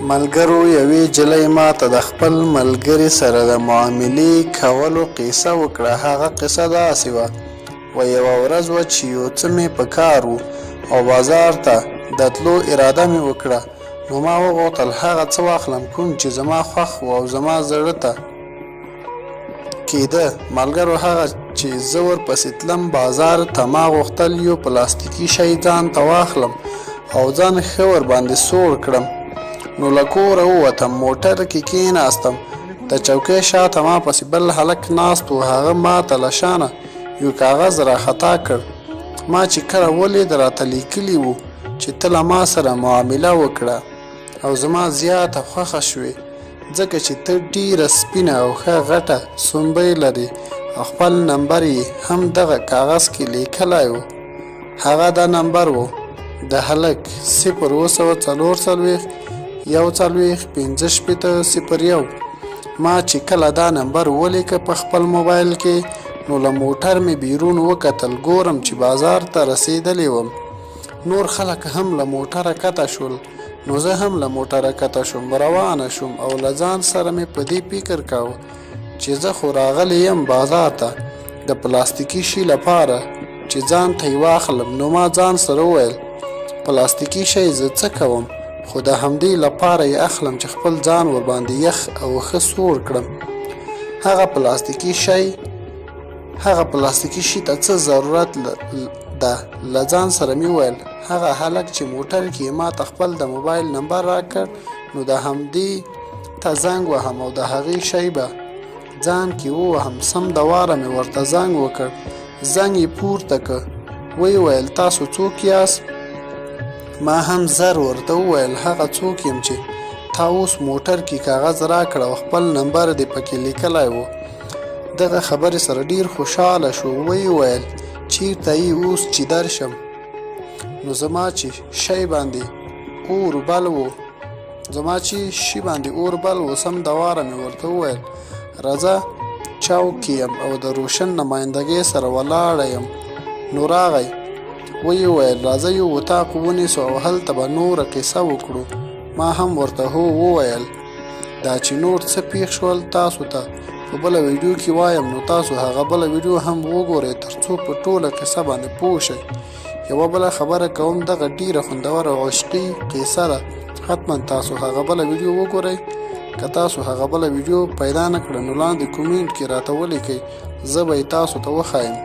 ملګرو یوې جلۍ ماته د خپل ملګري سره د معاملې کولو قصه وکړه. هغه قصه داسې وه، یوه ورځ وه چې یو څه مې په کار و او بازار ته د تلو اراده مې وکړه. نو ما وغوښتل هغه څه واخلم کوم چې زما خوښ و او زما زړه ته کېده. ملګرو هغه چې زه ورپسې تلم بازار ته، ما غوښتل یو پلاستیکي شی ځان ته واخلم او ځان ښه ورباندې سوړ کړم. نو له کوره ووتم، موټر کې کېناستم. د چوکۍ شاته ما پسې بل هلک ناست و. هغه ما ته له شانه یو کاغذ را خطا کړ. ما چې کله ولید راته لیکلي وو چې ته له ما سره معامله وکړه او زما زیاته خوښه شوې، ځکه چې ته ډېره سپینه او ښه غټه سومبۍ لرې او خپل نمبر یې هم دغه کاغذ کې لیکلی و. هغه دا نمبر و د هلک 0744 41 65 01. ما چې کله دا نمبر ولیکه په خپل موبایل کې، نو له موټر مې بیرون وکتل، ګورم چې بازار ته رسېدلی وم. نور خلک هم له موټره کته شول، نو زه هم له موټره کته شوم، روانه شوم او له ځان سره مې په دې فکر کاوه چې زه خو راغلی یم بازار ته د پلاستیکي شي لپاره چې ځان ته یې واخلم. نو ما ځان سره وویل پلاستیکي شی زه څه کوم، خو د همدې لپاره یې اخلم چې خپل ځان ورباندې یخ او ښه سوړ کړم. هغه پلاستیکي شي ته څه ضرورت ده؟ له ځان سره مې وویل. هغه هلک چې موټر کې ما ته خپل د موبایل نمبر راکړ، نو د همدې ته زنګ وهم او د هغې شی به ځان کې ووهم. سم د واره مې ورته زنګ وکړ. زنګ یې پورته که، ویې ویل تاسو څوک یاست؟ ما هم زر ورته وویل هغه څوک یم چې تا اوس موټر کې کاغذ راکړ او خپل نمبر دې پکې لیکلی و. دغه خبرې سره ډیر خوشحاله شو. ویې ویل چیرته یې اوس چې درشم؟ نو زما چې شی باندې اور بل و، سم دواره مې ورته وویل راځه چوک کې یم او د روشن نمایندګۍ سره ولاړه یم. نو راغی، ویې ویل راځه یو اتاق ونیسو او هلته به نوره قصه وکړو. ما هم ورته هو وویل. دا چې نور څه پیښ شول تاسو ته په بله ویډیو کې وایم، نو تاسو هغه بله ویډیو هم وګورئ تر څو په ټوله قصه باندې پوه شئ. یوه بله خبره کوم، دغه ډېره خوندوره او عشقي قصه ده، حتما تاسو هغه بله ویډیو وګورئ. که تاسو هغه بله ویډیو پیدا نه کړه نو لاندې کومنټ کې راته ولیکئ، زه به یې تاسو ته وښایم.